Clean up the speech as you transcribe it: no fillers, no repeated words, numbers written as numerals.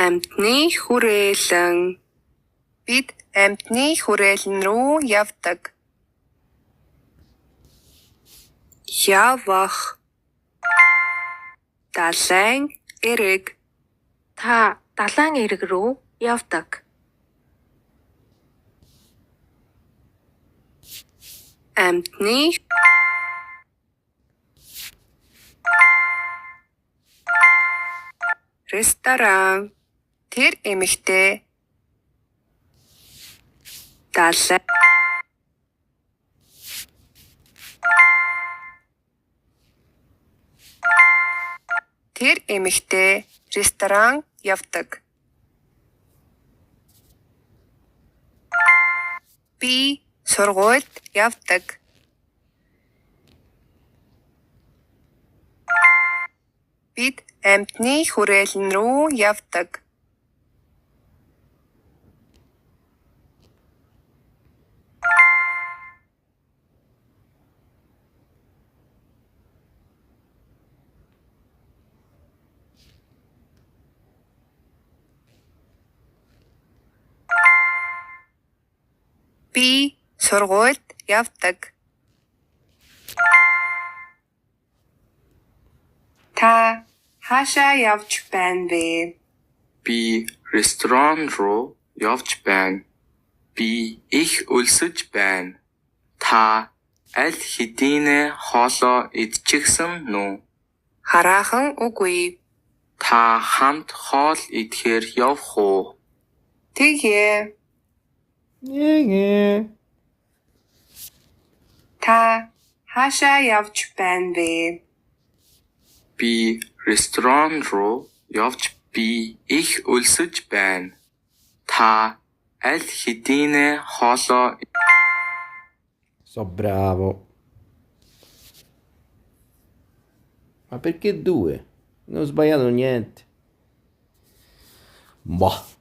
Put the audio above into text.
Амьтны хүрээлэн. Бид амьтны хүрээлэн рүү явдаг. Явах. Далайн эрэг. Та далайн эрэг рүү явдаг. Амьтны ресторан. Тэр эмэгтэй далай Тэр эмэгтэй ресторан явдаг. Би сургуульд явдаг. Бид амьтны хүрээлэн рүү явдаг. Би сургуульд явдаг. Та хаашаа явж байна вэ? Би ресторан руу явж байна. Би их өлсөж байна. Та аль хэдийнээ хоолоо идчихсэн үү? Хараахан үгүй. Та хамт хоол идэхээр явах уу? Тэгье. Нэ. Та хаашаа явж байна вэ? Би ресторан руу явж би их өлсөж байна. Та аль хэдийнээ хоолоо So bravo. Ma perché due? Non ho sbagliato niente. Boh.